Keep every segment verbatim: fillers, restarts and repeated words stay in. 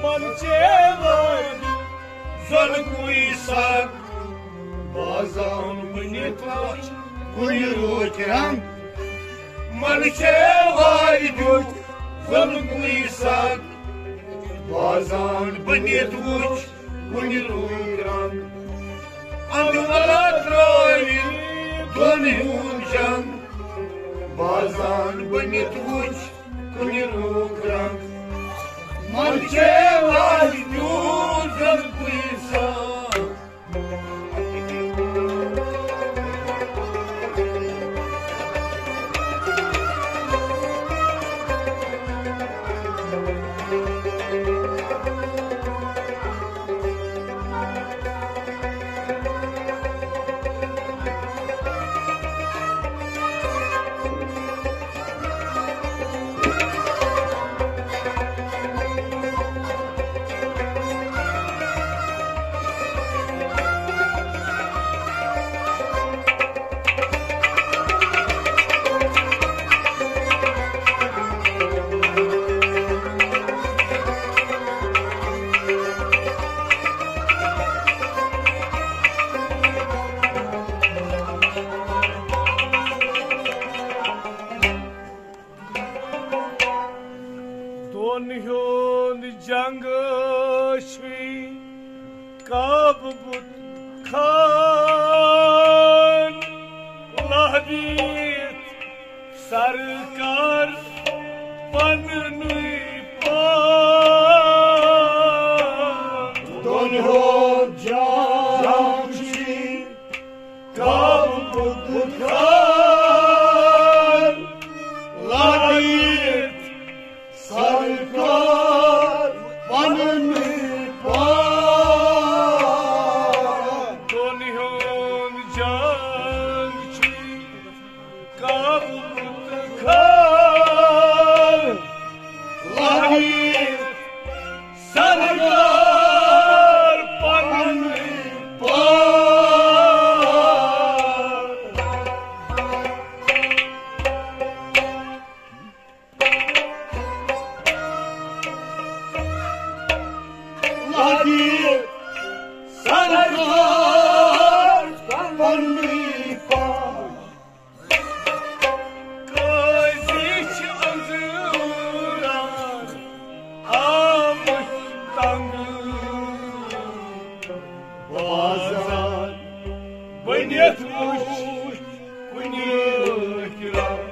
من چے وٲرۍ زۄلکُے سگ، بازان بٔنِتھ وٕچھ کُنہِ روٗکۍ رنٛگ۔ من چے وٲرۍ دیُت زۄلکُے سگ، بازان بٔنِتھ وٕچھ کُنہِ روٗکۍ رنٛگ۔ اندٕ ولا ترٛٲوِتھ دۄن ہُنٛد جنگ، بازان بٔنِتھ وٕچھ کُنہِ روٗکۍ رنٛگ۔ من چے وٲرۍ دیُت زۄلکُے سگ۔ دۄن ہُنٛد جنگ چھُے کعبہٕ بُت خان، لہدِتھ سرکار پننُے پان۔ دۄن ہُنٛد جنگ چھُے کعبہٕ بُت خان، لہدِتھ سرکار پننُے پان۔ دۄن ہُنٛد جنگ چھُے کعبہٕ بُت خان، لہدِتھ سرکار پننُے پان۔ لہدِتھ سرکار پننُے پان۔ قٲضی چھِ أنٛزران آمٕتۍ تنگ، بازان بٔنِتھ وٕچھ کُنہِ رنٛگ۔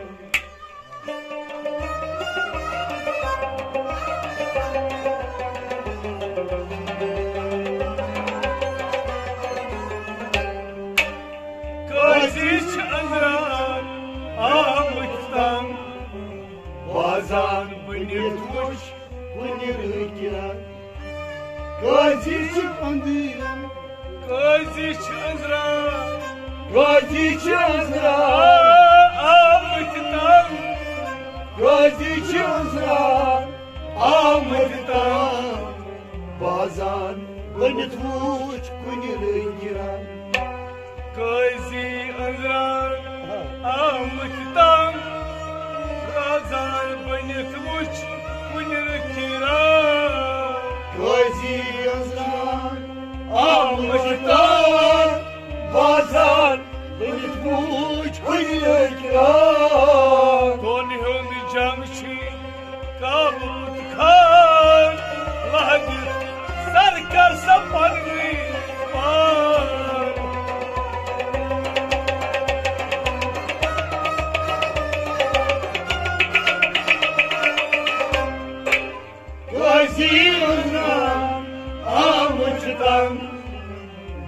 قٲضی چھِ أنٛزران آمٕتۍ تنگ، بازان بٔنِتھ وٕچھ کُنہِ رنٛگہِ۔ قٲضی چھِ أنٛدرٕ۔ قٲضی چھِ أنٛزران۔ قٲضی چھِ أنٛزران۔ آمٕتۍ تنگ۔ قٲضی چھِ أنٛزران۔ آمٕتۍ تنگ۔ بازان بٔنِتھ وٕچھ کُنہِ رنٛگہِ رنٛگ۔ قٲضی أنٛزران آمٕتۍ تنگ، بازان بٔنِتھ وٕچھ کُنہِ رنٛگہِ رنٛگ۔ قٲضی أنٛزران آمٕتۍ تنگ، بازان بٔنِتھ وٕچھ کُنہِ رنٛگہِ رنٛگ۔ دۄن ہُنٛد جنگ چھُے کعبہٕ بُت خان، لہدِتھ سر کر سا پننُے پان۔ قٲضی أنٛزران آمٕتۍ تنگ،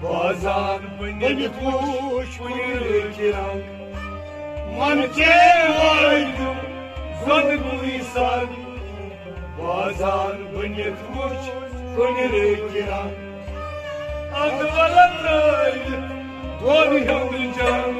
بازان بٔنِتھ وٕچھ کُنہِ رنٛگہِ رنٛگ۔ من چے وٲرۍ دیُت زۄلکُے سگ، بازان بٔنِتھ وٕچھ کُنہِ رنٛگہِ رنٛگ۔ اندٕ ولا ترٛٲوِتھ دۄن ہُنٛد جنگ۔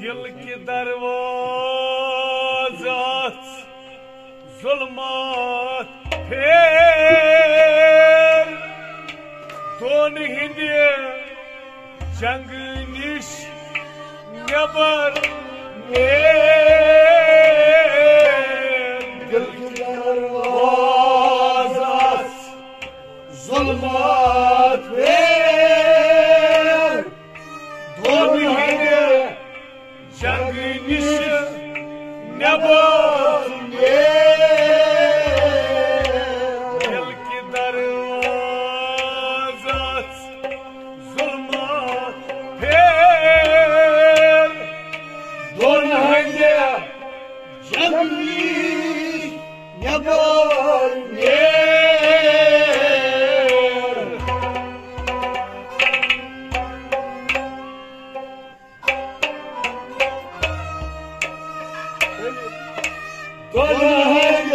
دل کہِ دروازس ظلمات پھیر، دون ہندِ جنگ نِش نٮ۪بر نیر۔ دل کہِ دروازس ظلمات پھیر، دون ہندِ جنگ نِش نٮ۪بر نیر۔ دل کہِ دروازس ظلمات پھیر، دون ہندِ جنگ نِش نٮ۪بر نیر۔ دون ہندِ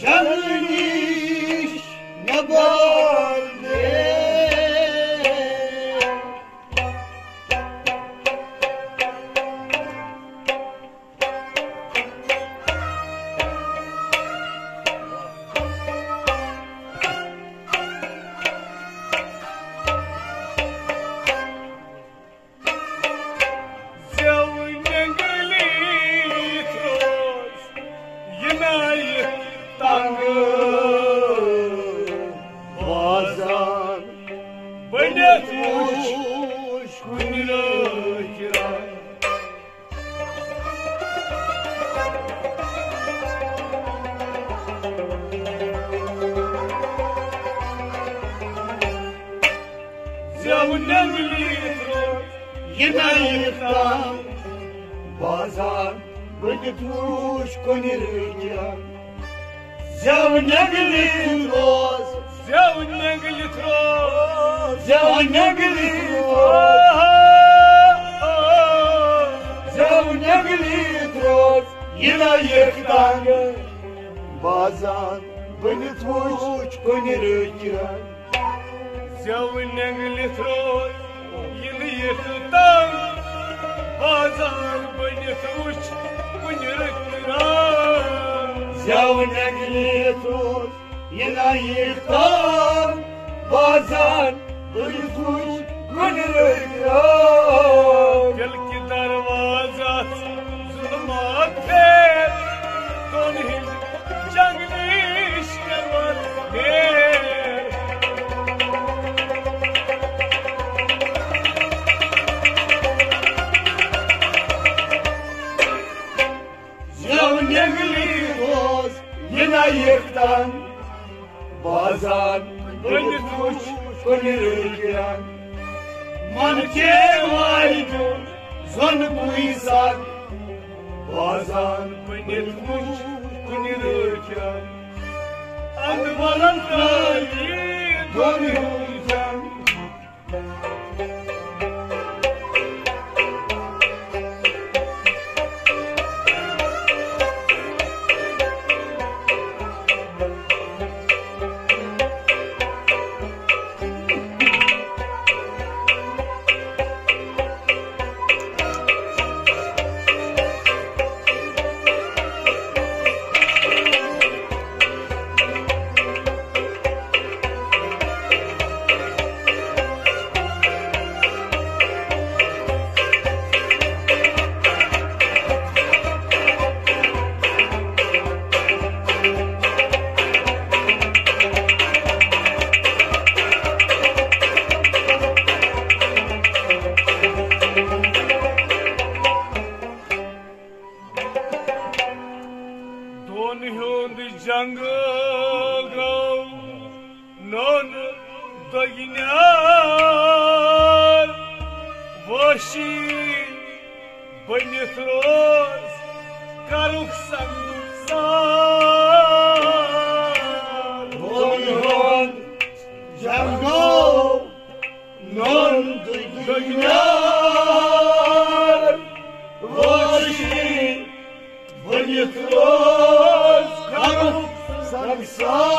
جنگ نِش نٮ۪بر نیر۔ زٮ۪و نٮ۪نٛگلِتھ روز یہِ نایہِ تنٛگ بازان، بٔنِتھ وٕچھ کُنہِ رٲتۍ رنٛگ۔ زٮ۪و نٮ۪نٛگلِتھ روز یہِ نایہِ تنٛگ بازان، بٔنِتھ وٕچھ کُنہِ رٲتۍ رنٛگ۔ زٮ۪و نٮ۪نٛگلِتھ روز، زٮ۪و نٮ۪نٛگلِتھ روز، زٮ۪و نٮ۪نٛگلِتھ روز، زٮ۪و نٮ۪نٛگلِتھ روز یہِ نایہِ تنٛگ بازان، بٔنِتھ وٕچھ کُنہِ رٲتۍ رنٛگ۔ زٮ۪و نٮ۪نٛگلِتھ روز یہِ نایہِ تنٛگ بازان، بٔنِتھ وٕچھ کُنہِ رٕتۍ رنٛگ۔ زٮ۪و نٮ۪نٛگلِتھ روز یہِ نایہِ تنٛگ بازان، بٔنِتھ وٕچھ کُنہِ رٕتۍ رنٛگ۔ دل کہِ دروازس ظلمات پھیر، دون ہندِ جنگ نِش نٮ۪بر نیر۔ زٮ۪و نٮ۪نٛگلِتھ روز یہِ نایہِ تنٛگ بازان، بٔنِتھ وٕچھ کُنہِ رٕتۍ رنٛگ۔ من چے وارِ دیُن زۄنہٕ کُے سگ بازان، بٔنِتھ وٕچھ کُنہِ رٕتۍ رنٛگ۔ اندٕ ولن ترٲوِتھ دۄن ہُنٛد جنگ۔ دون ہُنٛد جنگ گوٚو نوٚن دۄگنیار، وٲسی بٔنِتھ روز کرُکھ سنگسار۔ دون ہُنٛد جنگ گوٚو نوٚن دۄگنیار، وٲسی بٔنِتھ روز کرُکھ سنگسار۔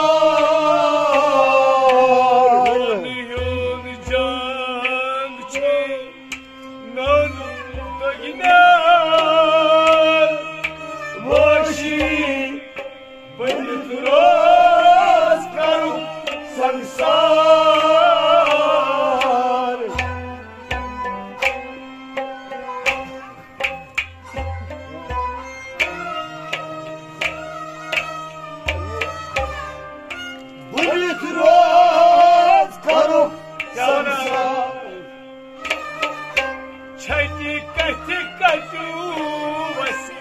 دون ہُنٛد جنگ چھُ نوٚن نار واشی بٔنِتھ روز کرُکھ سنسار۔ بٔنِتھ روز کرُکھ سنسار۔ چھنہِ کتھِ کتیو وسہِ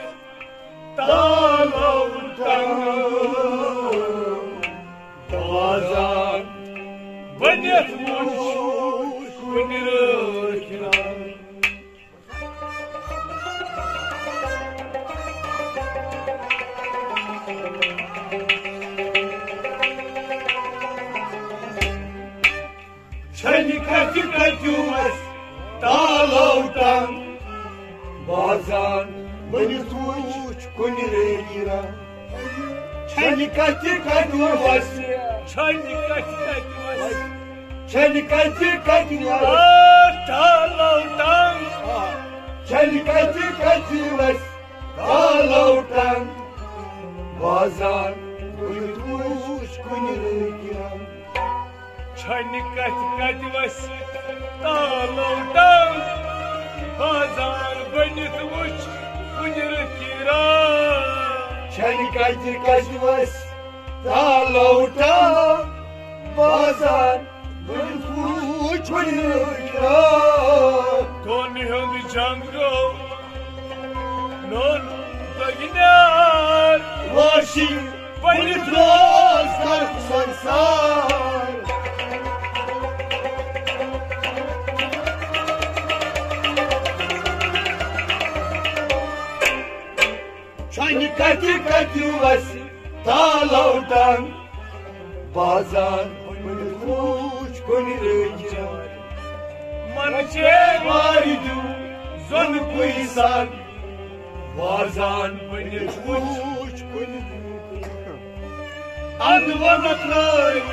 تالو ٹنگ۔ بازان بٔنِتھ وُچھ کُنہِ رٲچھ رنگ۔ چھنہِ کتھِ کتیو وسہِ تالو ٹنگ۔ بازان بٔنِتھ وُچھ کُنہِ رٲچھ رنگ۔ چھنہِ کتھِ کتیو وسہِ۔ چھنہِ کتھِ کتیو وسہِ۔ چھنہِ کتھِ کتیو وسہِ۔ آ، تالو ٹنگ۔ چھنہِ کتھِ کتیو وسہِ۔ تالو ٹنگ۔ بازان بٔنِتھ وُچھ کُنہِ رٲچھ رنگ۔ چھنہِ کتھِ کتہِ وسہِ تالو ٹنگ۔ بازان بٔنِتھ وُچھ کُنہِ رٲچھ رنگ۔ چھنہِ کتھِ کتہِ وسہِ تالو ٹنگ۔ بازان بٔنِتھ وُچھ کُنہِ رٲچھ رنگ۔ دۄن ہُنٛد جنگ گوٚو نوٚن دۄگنیار۔ واشی بٔنِتھ روز کرُکھ سنسار۔ چھنہِ کتھِ کتیو وسہِ تالو ٹنگ۔ بازان بٔنِتھ وُچھ کُنہِ رٲچھ رنگ۔ من چے وارِ دیو زۄنہٕ پُے سان۔ بازان بٔنِتھ وُچھ کُنہِ رٲچھ رنگ۔ اندٕ وۄنۍ ترٲوِتھ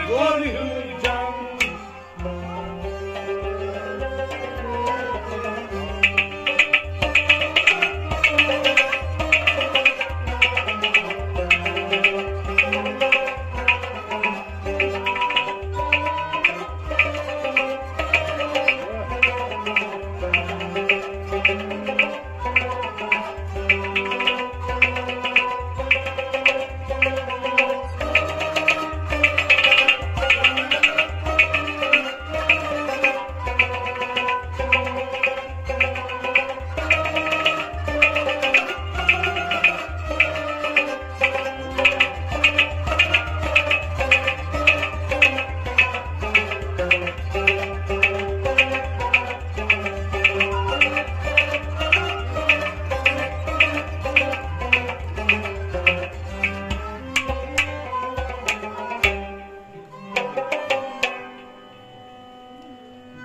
دۄن ہُنٛد جنگ۔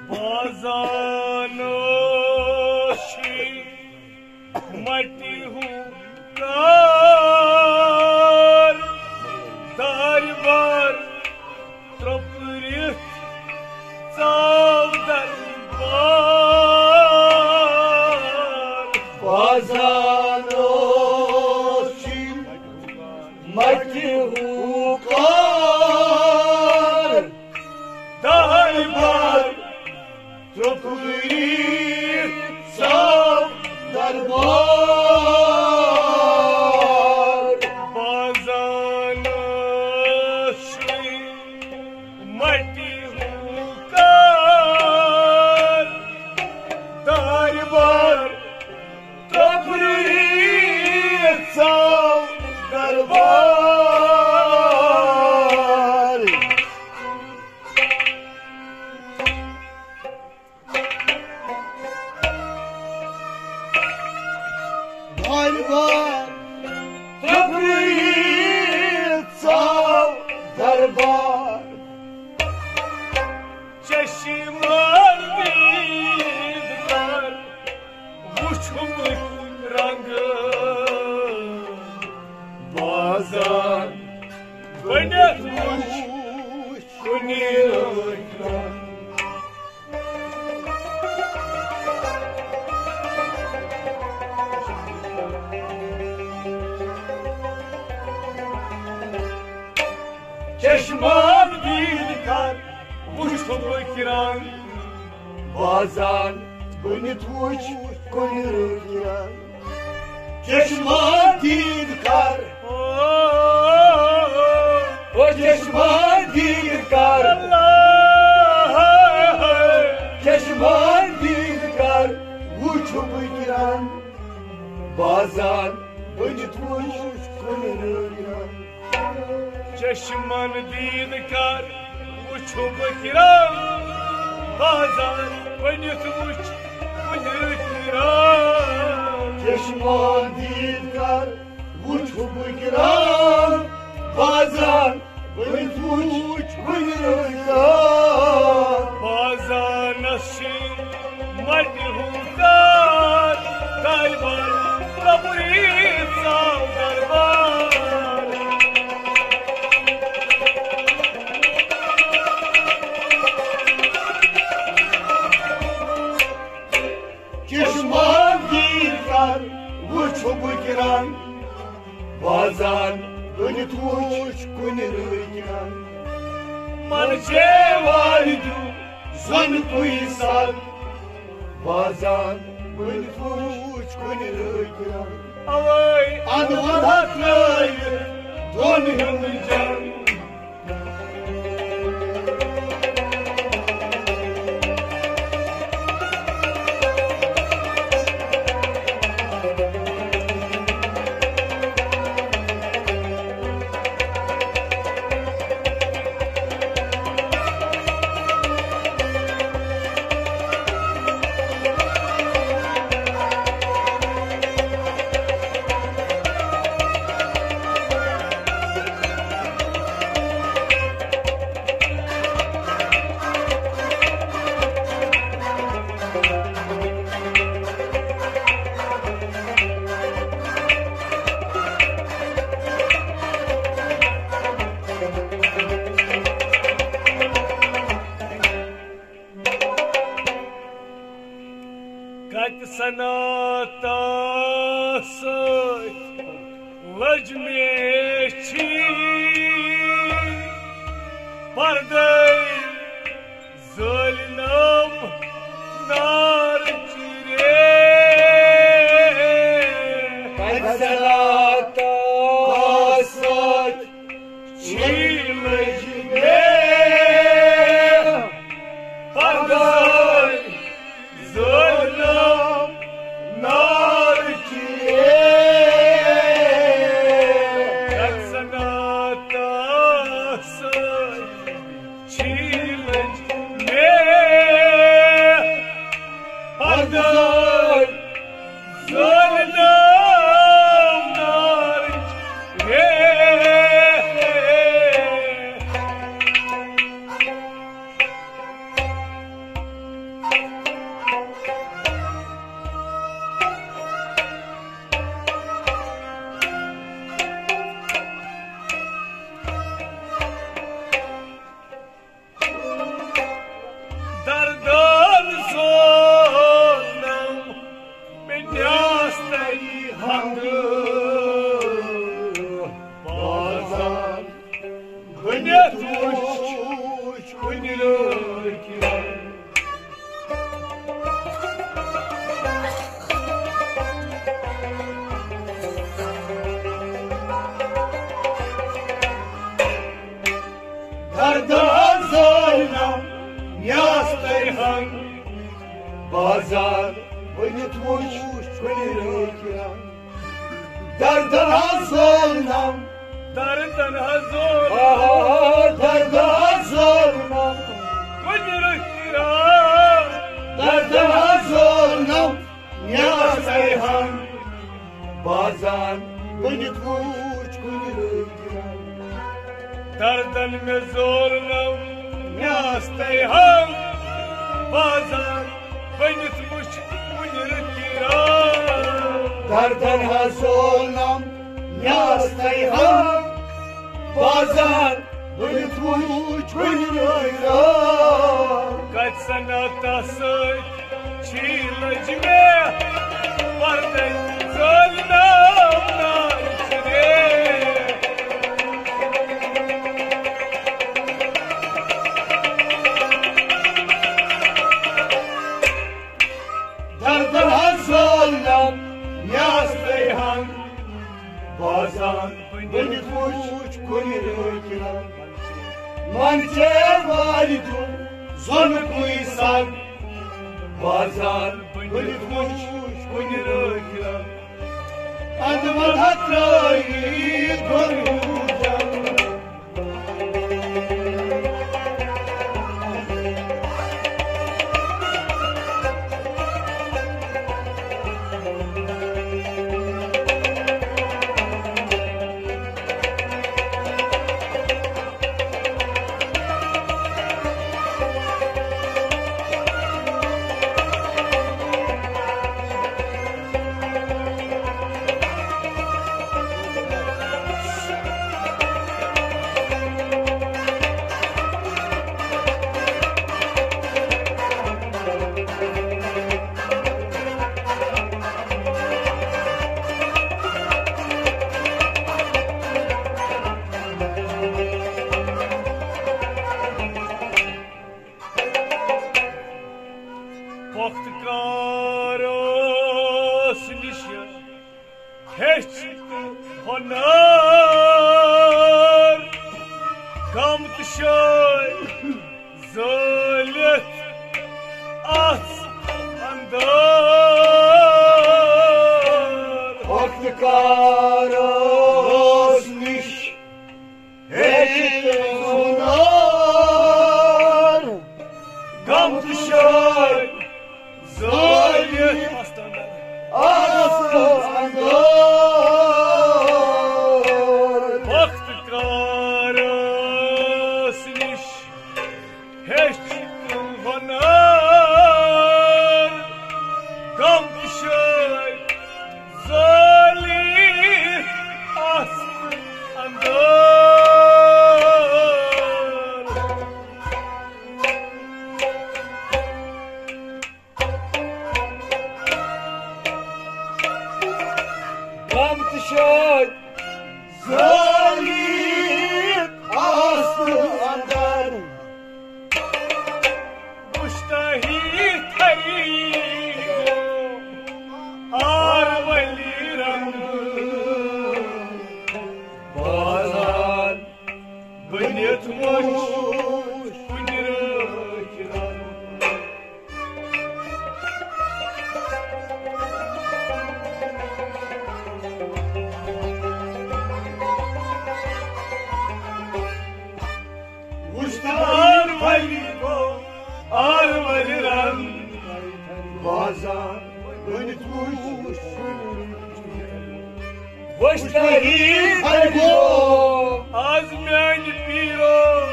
بازان اوس مٹہِ ہُنٛد کار، دارِ بار ترٛوپرِتھ ژاو دربار۔ بازان اوس مٹہِ ہُنٛد کار، دارِ بار ترٛوپرِتھ ژاو دربار۔ بازان اوس مٹہِ ہُنٛد کار، دارِ بار ترٛوپرِتھ ژاو دربار۔ دربار ترٛوپرِتھ ژاو دربار۔ چشمہٕ دید کر وُچھمُت رنگ، بازان بٔنِتھ وُچھ کُنہِ رنگ۔ چشمان دید کر وچھ بہٕ کران، بازان بٔنِتھ وچھ کُنہِ رنگہِ رنگ۔ چشمان دید کر، او چشمان دید کر، چشمان دید کر وچھ بہٕ کران، بازان بٔنِتھ وچھ کُنہِ رنگہِ رنگ۔ چشمن دید کر وچھ بہٕ کران، بازان بٔنِتھ وچھ کُنہِ رنگہِ رنگ۔ چشمان دید کر وچھ بہٕ کران، بازان بٔنِتھ وچھ کُنہِ رنگہِ رنگ۔ بازانس چھِ مٹہِ ہُنٛد کار، کاربار، رۄپُے ژاو دربار۔ چشمان دید کر وچھ بہٕ کران، بازان بٔنِتھ وچھ کُنہِ رنگہِ رنگ۔ من چے وارِ دیو زن کوئی سن، بازان بٔنِتھ وچھ کُنہِ رنگہِ رنگ۔ اوے انوار ہتھ ترٲوِتھ دۄن ہُنٛد جنگ۔ کتہِ سناتا سۭتۍ لٔج مےٚ چھِ پردے ظٲلِم نار چیرے۔ کتہِ سناتا سۭتۍ چھِ لٔج مےٚ پردے ظٲلِم نار چیرے۔ کتہِ سناتا سۭتۍ چھِ لٔج مےٚ پردے ظٲلِم نار چیرے۔ دردن زورنم مےٚ نیاز تَے ہنگہٕ۔ بازان بٔنِتھ وُچھ کُنہِ لٔڑکہِ۔ دردن زورنم نیاز تَے ہنگہٕ۔ بازان بٔنِتھ وُچھ کُنہِ لٔڑکہِ۔ دردن ہا زورنم۔ دردن ہا زورنم۔ آہا، دردن ہا زورنم۔ کُنہِ رٔکھۍ راو۔ دردن ہا زورنم۔ نیاز تَے ہنگہٕ۔ بازان بٔنِتھ وُچھ کُنہِ رٔکھۍ راو۔ دردن مےٚ زورنم نیاز تَے ہنگہٕ۔ بازان بٔنِتھ وُچھ کُنہِ رٔکھۍ راو۔ دردن ہا زورنم نیاز تَے ہنگہٕ۔ بازان بٔنِتھ وُچھ کُنہِ رٔکھۍ راو۔ کتہِ سناتا سۭتۍ چھِ لٔج مےٚ پردے ظٲلِم نار چیرے۔ حظ زٲلۍ نم مےٚ آسہٕ بیٚیہِ ہن۔ بازان بٔنِتھ وُچھ کُنہِ رٲتۍ رنگ۔ من ژےٚ وارِ دیُن زۄنہٕ کُے سگ۔ بازان بٔنِتھ وُچھ کُنہِ رٲتۍ رنگ۔ اندٕ وَلہٕ ہا ترٲیِتھ دۄن ہُنٛد جنگ۔ پۄختہٕ کارس نِش ہیٚچھ تہٕ ہۄنر، غم تہٕ شٲے زٲلِتھ آس اندر۔ پۄختہٕ کارس نِش ہیٚچھ ہۄنر، غم تہٕ شٲے زٲلِتھ آس اندر۔ پۄختہٕ کارس نِش ہیٚچھ تہٕ ہۄنر، غم تہٕ شٲے زٲلِتھ آس اندر۔ غم تہٕ شٲے زٲلِتھ آس اندر۔ وُچھ تۄہہِ تھری آر ؤلی رنگ۔ بازان بٔنِتھ وُچھ کُنہِ رٲتۍ رنگ۔ وُچھ تہٕ آر ؤلی گوٚو، آر ؤلی رنگ۔ بازان بٔنِتھ وُچھ۔ وُچھ تہٕ ہی تھرِ گوٚو۔ آز میانہِ پیٖرو۔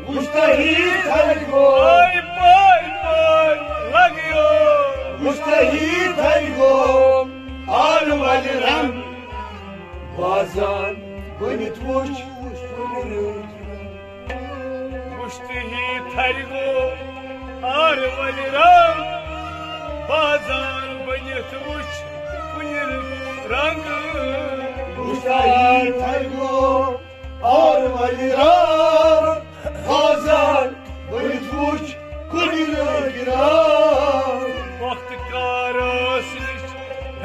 وُچھ تہٕ ہی تھرِ گوٚو۔ پٲے پٲے پٲے لگیو۔ وُچھ تہٕ ہی تھرِ گوٚو۔ آر ؤلی رنگ۔ بازان بٔنِتھ وُچھ۔ وُچھ تہٕ ہی تھرِ گوٚو آر ؤلی رنگ۔ بازان بٔنِتھ وُچھ کُنہِ رنگ۔ وُچھ تہٕ ہی تھرِ گوٚو آر ؤلی رنگ۔ بازان بٔنِتھ وُچھ کُنہِ رٲتۍ رنگ۔ پۄختہٕ کارس نِش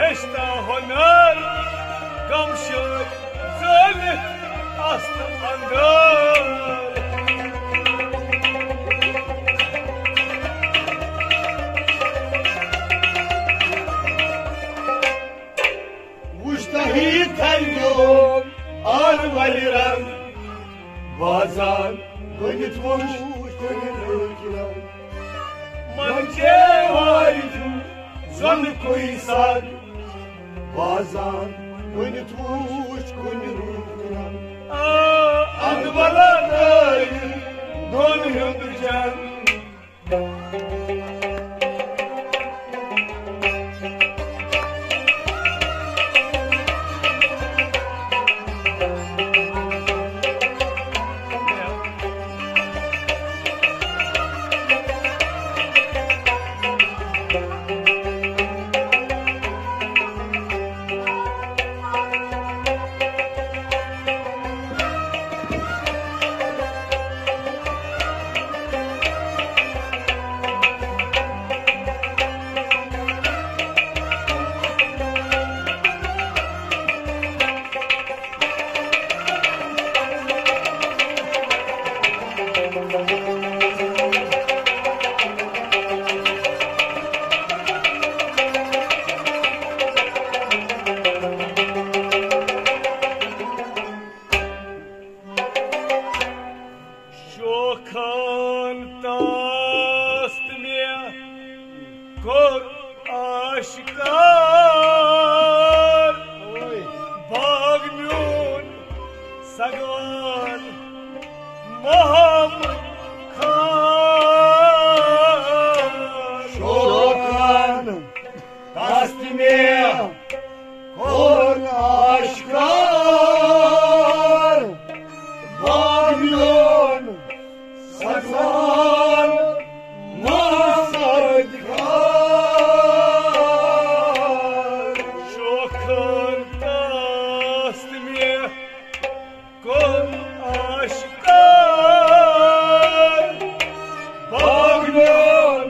ہیٚچھ تہٕ ہۄنر، غم شٲے زٲلِتھ آس اندر۔ وُچھ تہٕ ہی تھرِ گوٚو آر ؤلی رنگ۔ بازان بٔنِتھ وُچھ کُنہِ رٲتۍ رنگ۔ من چے وارِ دیُن زۄنہٕ کُے سگ۔ بازان بٔنِتھ وُچھ کُنہِ رٲتۍ رنگ۔ آ، اندٕ وَلہٕ ہا ترٲیِتھ دۄن ہُنٛد جنگ۔ شکار باغ میون سگوان محمد خان۔ شوقن دست مےٚ کوٚر آشکار، باغ میون سگوان محمد خان۔ شوقن دست مےٚ کوٚر آشکار، باغ میون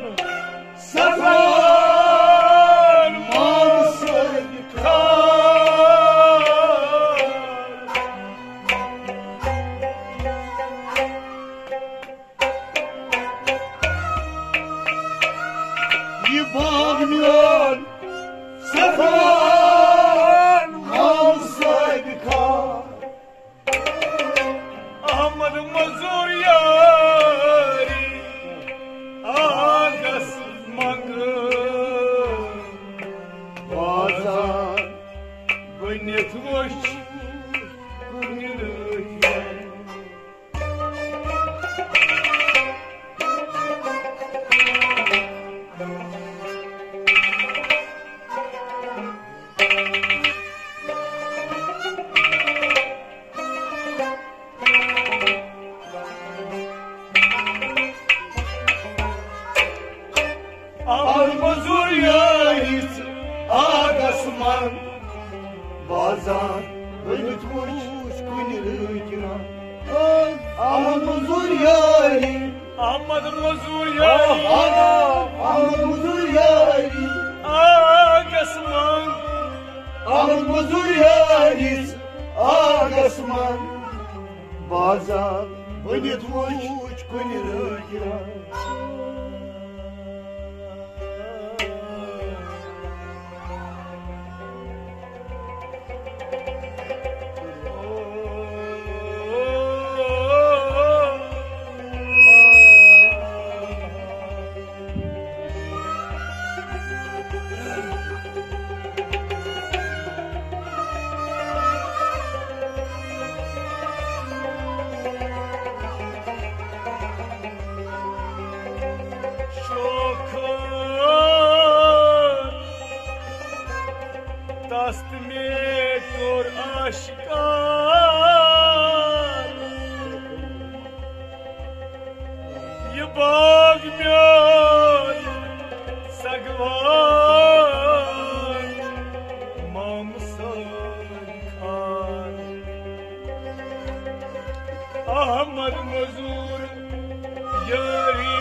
سگوان محمد خان۔ یہِ باغ میون سگوان محمد خان۔ احمد مزور یاری آگس منگ بازار بٔنِتھ وٕچھ کُنہِ رٲتۍ۔ آمد مزور یٲرِس آگس منٛز بازار بٔنِتھ وٕچھ کُنہِ رٲتۍ رنٛگ۔ آمد مزور یٲری۔ آمد مزور یٲری۔ آمد مزور یٲری۔ آگس منٛز۔ آمد مزور یٲرِس آگس منٛز بازار بٔنِتھ وٕچھ کُنہِ رٲتۍ رنٛگ۔ شوخن دست مےٚ کوٚر آشکار۔ یہِ باغ میون سگوان مامہٕ سٲنۍ خان۔ احمد مزور یٲری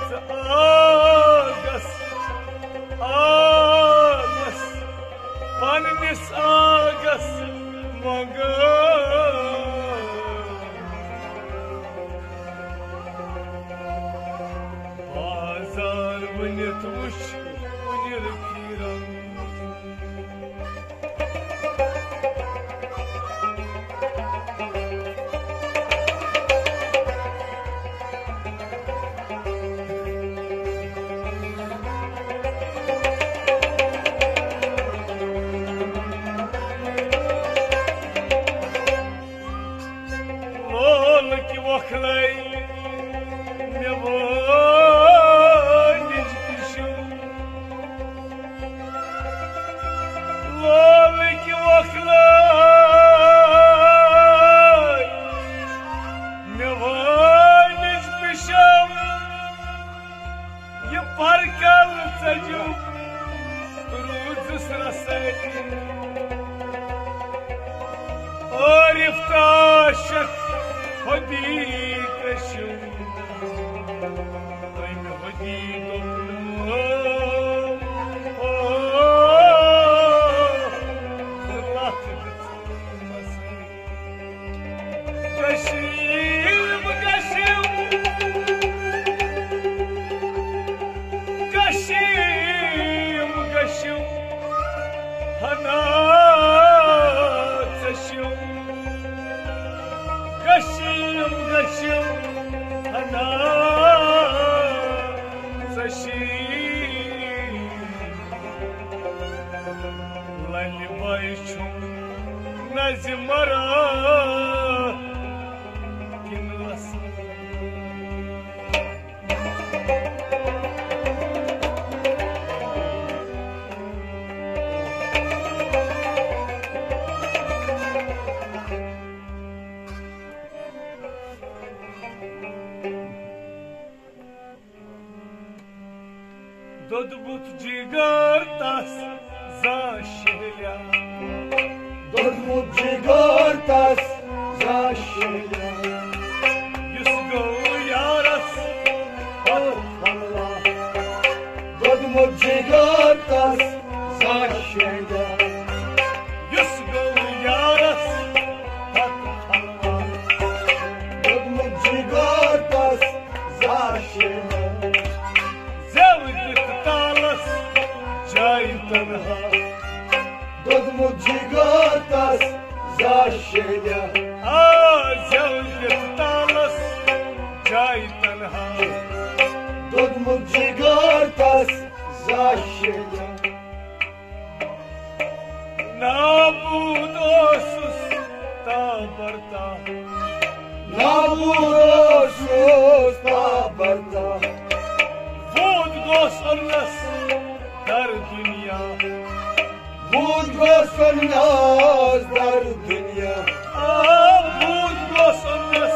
ژٕ آگس، آگس پننِس آگس منٛگہٕ۔ بازار ؤنِتھ وٕچھ کُنہِ رٔکھِ رنٛگ۔ لولہٕ کہِ وۄکھلَے مےٚ وٲنِج پِشُن۔ لولہٕ کہِ وۄکھلَے مےٚ وٲنِج پِشُن۔ یہِ پرکل ژٔجِم روٗزس رسٲیی۔ عٲرِف تہٕ عاشق خۄدی کٔشِم، أمۍ خۄدی دوٚپنم، او، او، لتھ گٔژھٕم مسٲیی۔ گٔشِم، گٔشِم، گٔشِم، گٔشِم، ہنا ژٔشِم۔ گٔشِم، گٔشِم، ہنا زِ مرا کِنہٕ لسہٕ۔ دوٚدمُت جِگر تس زانٛہہ شیہلیا۔ دوٚدمُت جِگر تس زانٛہہ شیہلیا۔ یُس گوٚو یارس پتہٕ پھلوا۔ دوٚدمُت جِگر تس زانٛہہ شیہلیا۔ یُس گوٚو یارس پتہٕ پھلوا۔ دوٚدمُت جِگر تس زانٛہہ شیہلیا۔ زٮ۪و دِتھ تالس جایہِ تنہا۔ دوٚدمُت جِگر تس زانٛہہ شیہلیا۔ آ، زٮ۪و دِتھ تالس جایہِ تنہا۔ دوٚدمُت جِگر تس زانٛہہ شیہلیا۔ نابود اوسُس تابرتا۔ نابود اوسُس تابرتا۔ وود گوس اوٚننس در دُنیا۔ وود گوس اوٚننس در دُنیا۔ آ، وود گوس اوٚننس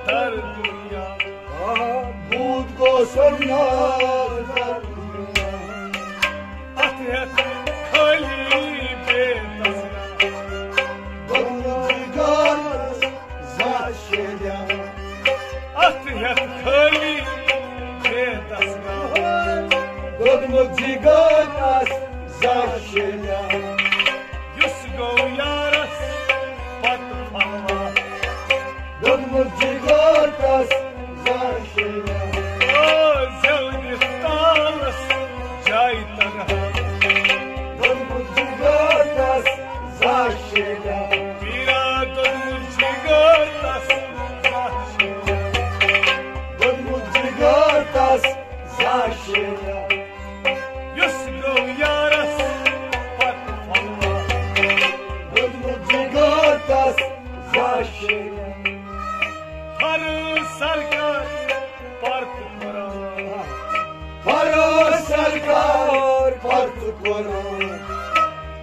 در دُنیا۔ آ، وود گوس اوٚننس در دُنیا۔ اتھ ہیتھ خٲلی بے تسلا۔ دوٚدمُت جِگر تس زانٛہہ شیہلیا۔ اتھ ہیتھ خٲلی بے تسلا۔ دوٚدمُت جِگر تس زانٛہہ شیہلیا۔ یُس گوٚو یارس پتہٕ پھلوا۔ دوٚدمُت جِگر تس زانٛہہ شیہلیا۔ او زٮ۪و دِتھ تالس جایہِ تنہا۔ دوٚدمُت جِگر تس زانٛہہ شیہلیا۔ پیرا دوٚدمُت جِگر تس زانٛہہ شیہلیا۔ دوٚدمُت جِگر تس زانٛہہ شیہلیا۔ یُس گوٚو یارس پتہٕ پھلوا۔ دوٚدمُت جِگر تس زانٛہہ شیہلیا۔ فرٕ سرکار پرتہٕ قرآن۔ فرٕ سرکار پرتہٕ قرآن۔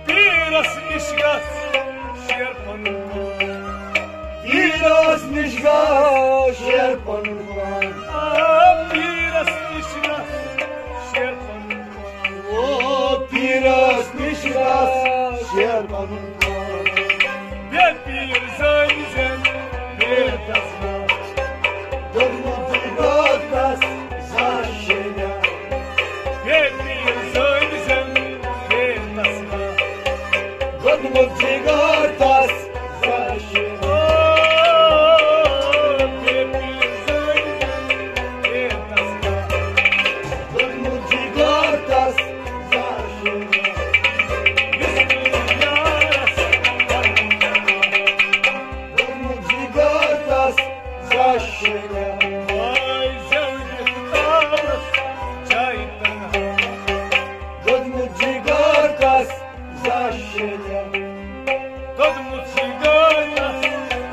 پیرس نِش گژھ شیر پنُن پان۔ پیرس نِش گژھ شیر پنُن پان۔ آ، پیرس نِش گژھ شیر پنُن پان۔ او پیرس نِش گژھ شیر پنُن پان۔ بے پیر زٲنۍ زٮ۪ن بے دسنا۔ دوٚدمُت جِگر تس زانٛہہ شیہلیا۔ بے پیر زٲنۍ زٮ۪ن بے دسنا۔ دوٚدمُت جِگر تس زانٛہہ شیہلیا۔ او، بے پیر زٲنۍ زٮ۪ن بے دسنا۔ دوٚدمُت جِگر تس زانٛہہ شیہلیا۔ یُس یارس دوٚدمُت جِگر تس زانٛہہ شیہلیا۔ آے زٮ۪و دِتھ تالس جایہِ تنہا۔ دوٚدمُت جِگر تس زانٛہہ شیہلیا۔ دوٚدمُت جِگر تس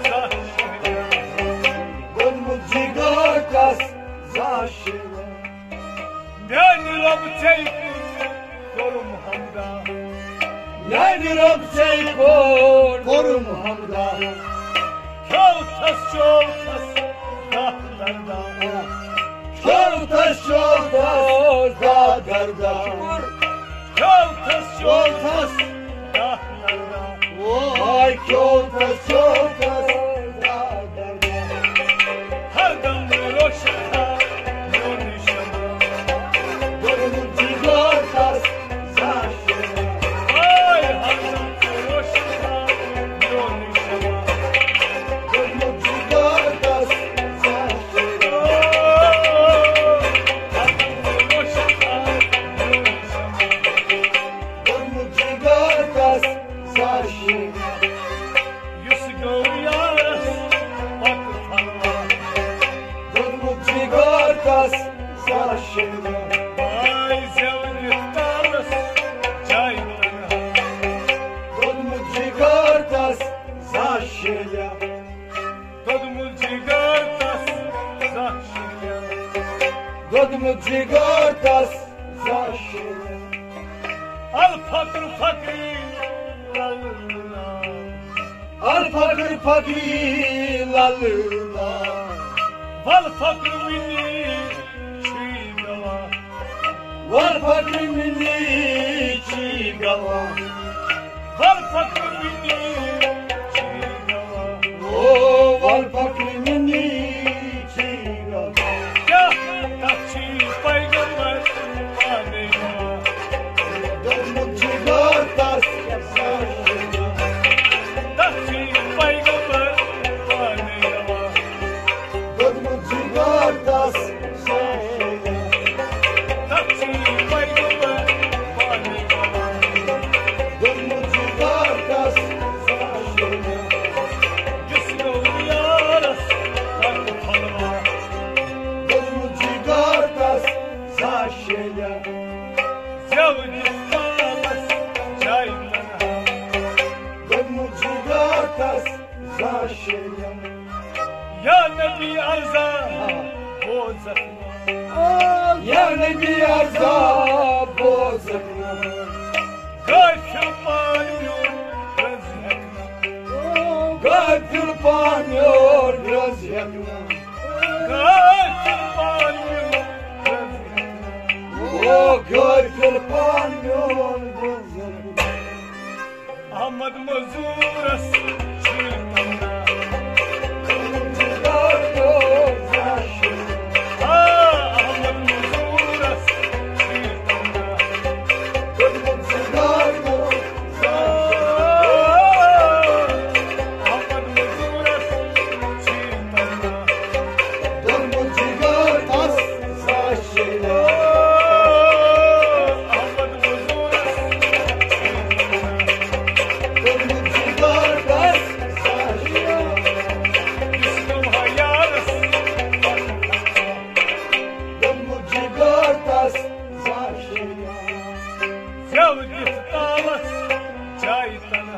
زانٛہہ شیہلیا۔ دوٚدمُت جِگر تس زانٛہہ شیہلیا۔ میانہِ رۄب ژےٚ کوٚرُم حمدا۔ میانہِ رۄب ژےٚ کوٚرُم حمدا۔ کھیوتھس چوتھس دہ دردا۔ کھیوتھس چوتھس دہ دردا۔ کھیوتھس چوتھس دہ دردا۔ واے کھیوتھس چوتھس دہ دردا۔ ہردم روشن تھا میون نشما۔ دوٚدمُت جِگر تس زانٛہہ شیہلیا۔ آے ہردم روشن تھا میون نشما۔ دوٚدمُت جِگر تس زانٛہہ شیہلیا۔ ہردم روشن تھا میون نشما۔ دوٚدمُت جِگر تس زانٛہہ شیہلیا۔ یُس گوٚو یارس پتہٕ پھلوا۔ دوٚدمُت جِگر تس زانٛہہ شیہلیا۔ آے زٮ۪و دِتھ تالس جایہِ تنہا۔ دوٚدمُت جِگر تس جگرس زاشے۔ الفقر فقری للہ۔ الفقر فقری للہ۔ والفقر منی چھی گواہ۔ والفقر منی چھی گواہ۔ والفقر منی چھی گواہ۔ او والفقر منی چھی گواہ۔ کیٛاہ تَتھ چھی پیغمبر پانے گواہ۔ دوٚپمُت جگرس۔ تَتھ چھی پیغمبر پانے گواہ۔ دوٚپمُت جگرس۔ تَتھ چھی پیغمبر پانے گواہ۔ دوٚپمُت جگرس۔ یُس گوٚو یارس پتہٕ پھۄلواہ۔ دوٚپمُت جگرس۔ زاشے۔ زیو دِتھ تالس جاے تنہا۔ دوٚپمُت جگرس۔ زاشے۔ یا نبی ارزا بوزکھ نا۔ یا نبی ارزا بوزکھ نا۔ غافل پان میون رز ہیکھ نا۔ غافل پان میون رز ہیکھ نا۔ غافل پان میون رز ہیکھ نا۔ او غافل پان میون رز ہیکھ نا۔ احمد مزورس چھی تمنا۔ آ، احمد مزورس چھی تمنا۔ آ، احمد مزورس چھی تمنا۔ احمد مزورس۔ یُس گوٚو ہا یارس۔ زیو دِتھ تالس جاے تنہا۔